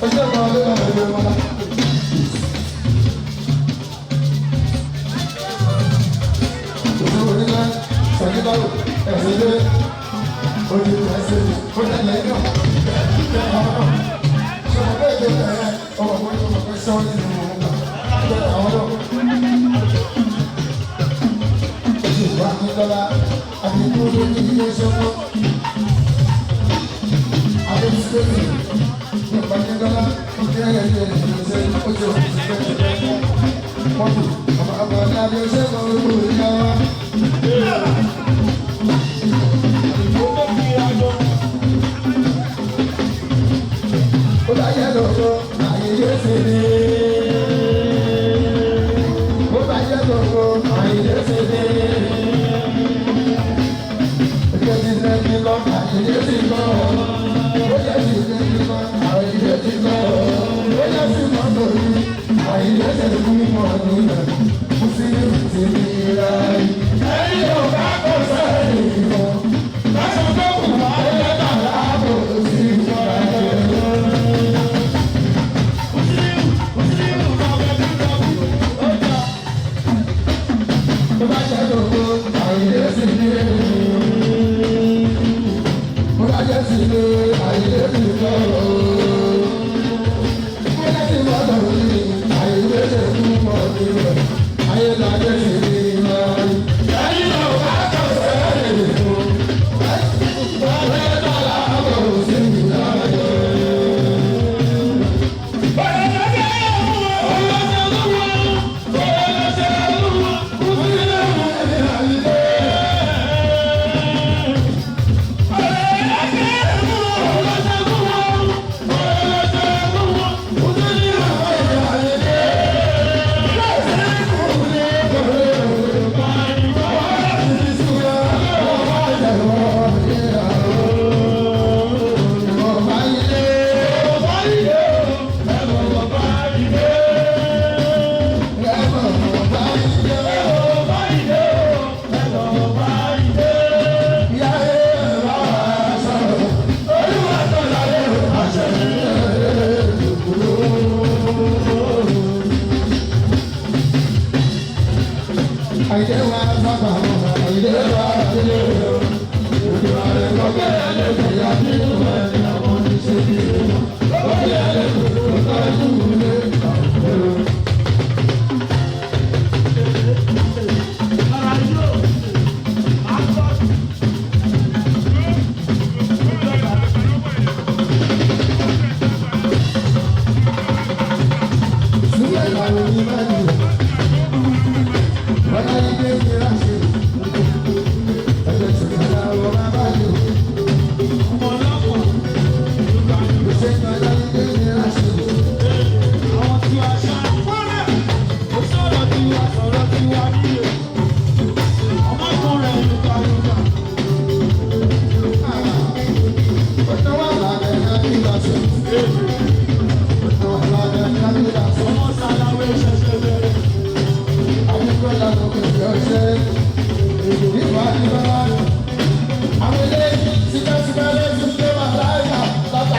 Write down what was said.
Oṣù kan ló bá ẹgbẹ́ wọn. Oṣù onílẹ̀ sọ̀kítọ́rù ẹ̀sìn ilé ojú ẹ̀sìn ó tẹ̀lé náà tẹ̀ àwọn náà. Ṣé mo bẹ́ẹ̀ gbé ẹ̀ ọmọ mi ní ọmọ pé sọ́ọ́ nínú ọmọ tẹ̀ àwọn náà. Oṣù wa ní lọ́la àti kúrò ní ilé iṣẹ́ wọn. Adébísẹ́lì nípa ní lọ́la ó jẹ́ ẹ̀yẹ ìṣẹ́ ojú ìṣẹ́ mọ́tò ọmọ ọmọ ní abẹ́ṣẹ́ kan ló ń yá wa. Ó bá yẹ lọ́wọ́ àyè yóò ṣe ní. Ó bá yẹ lọ́wọ́ àyè yóò ṣe ní. Ó jẹ́ ti sẹ́ni lọ àyè yóò ṣe lọ. Ó jẹ́ ti sẹ́ni lọ àyè yóò ṣe lọ. Ó jẹ́ ti mọ́tò yìí àyè yóò ṣe kú mọ́ ọdún náà. Mùsùlùmí ti ní ra yìí. Ẹni ò bá kọ́ sẹ́yìn lọ. Lọ́sọ̀ tó kù wá lẹ́tà láàbò sí ìfọ̀rọ̀ Tó bá jẹ́ gbogbo àyè sí ní. Mo bá jẹ́ sí ní àyè sí lọ. Mo jẹ́ sí mọ́tò ní àyè sí fún mọ́tò rẹ̀. Ayé lajẹ́ sí ní lọ. Ẹyin náà bá kọ̀ sẹ́yìn fún. Báyọ̀ dọ́là kò sí ìlànà. Àwọn tí wàá ṣá, ó sọ̀rọ̀ tí wàá sọ̀rọ̀ tí wàá ní.